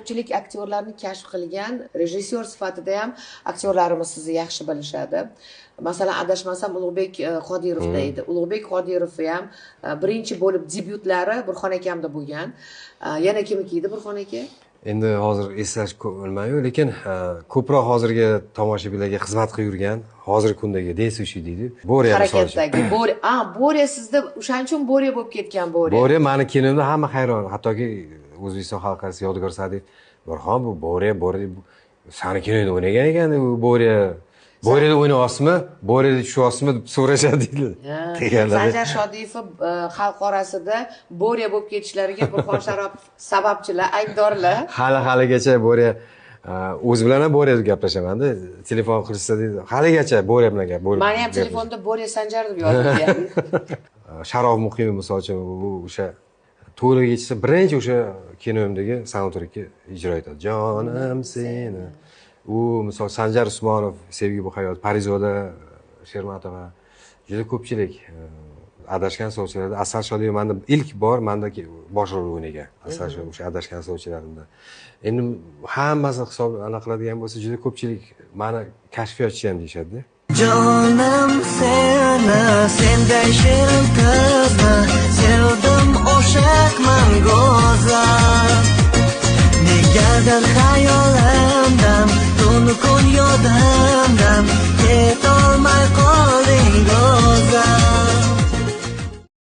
Ko'pchilik aktyorlarni kashf qilgan rejissyor sifatida ham aktyorlarimiz sizni yaxshi bilishadi. Masalan, adashmasam, Ulug'bek Qodirovda edi. Ulug'bek Qodirov ham birinchi bo'lib debyutlari Burxon akamda bo'lgan. Yana kimniki edi, Burxon aka? Endi hozir eslash bilmayman, lekin ko'proq hozirgi tomoshabinlarga xizmat qilib yurgan, hozirgi kundagi действующий deydi. Borya, misol uchun. Harakatdagi Borya. A, Borya sizda, o'shaning uchun Borya bo'lib ketgan Borya. Borya mani kinomda hamma hayron. Hattoki O'zbekiston xalq artisti Yodgor Sa'diyev: "Burxon, bu Borya, Borya sani kinoda o'ynagan ekan, bu Borya. Boryada o'ynayapsizmi? Boryada tushyapsizmi?" deb so'rashadi deydi. Deganlar. Sanjar Shodiyev xalq orasida Borya bo'lib ketishlariga Burxon Sharopov sababchilar, aybdorlar. Hali haligacha Borya, o'zi bilan ham Borya deb gaplashamanda, telefon qilishsa deydi, haligacha Borya bilan gap. Mani ham telefonda Borya Sanjar deb yozilgan. Sharof Muqimov, misol uchun, u o'sha to'ylarga yetishsa, birinchi o'sha kinomdagi saundtrekni ijro etadi, "Jonim seni". U misol Sanjar Usmonov, "Sevgi bu hayot", Parizoda Shermatova, juda ko'pchilik. "Adashgan sovchilarda" Asal Shodiyeva manda ilk bor manda bosh rol o'ynagan. Asal Shodiyeva o'sha "Adashgan sovchilarimda". Endi hammasini hisob anaqa qiladigan bo'lsa, juda ko'pchilik mani kashfiyotchi ham deyishadida. Jonim seni, senday shirin qizni sevdim, oshiqman, go'zal. Negadir xayolimdan tun kun yodimdan ketolmay qolding, go'zal.